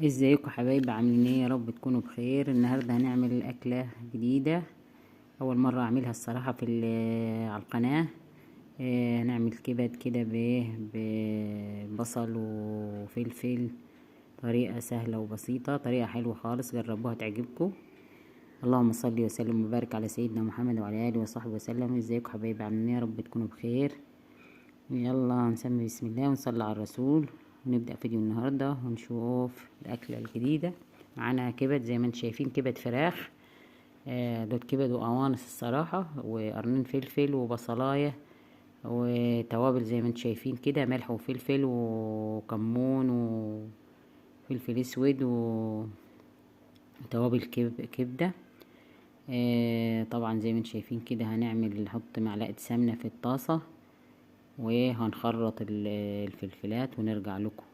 ازيكم حبايبي؟ عاملين ايه؟ يا رب تكونوا بخير. النهارده هنعمل اكله جديدة، اول مرة اعملها الصراحة في على القناة. هنعمل كبد كده ببصل وفلفل، طريقه سهلة وبسيطة، طريقه حلوة خالص، جربوها تعجبكم. اللهم صل وسلم وبارك على سيدنا محمد وعلى اله وصحبه وسلم. ازيكم حبايبي؟ عاملين ايه؟ يا رب تكونوا بخير. يلا نسمي بسم الله ونصلي على الرسول ونبدأ فيديو النهاردة ونشوف الأكلة الجديدة. معانا كبد زي ما انتم شايفين، كبد فراخ، دوت كبد وقوانص الصراحة، وقرنين فلفل وبصلاية وتوابل زي ما انتم شايفين كده، ملح وفلفل وكمون وفلفل اسود وتوابل كبدة. طبعا زي ما انتم شايفين كده نحط معلقة سمنة في الطاسة وهنخرط الفلفلات ونرجع لكم.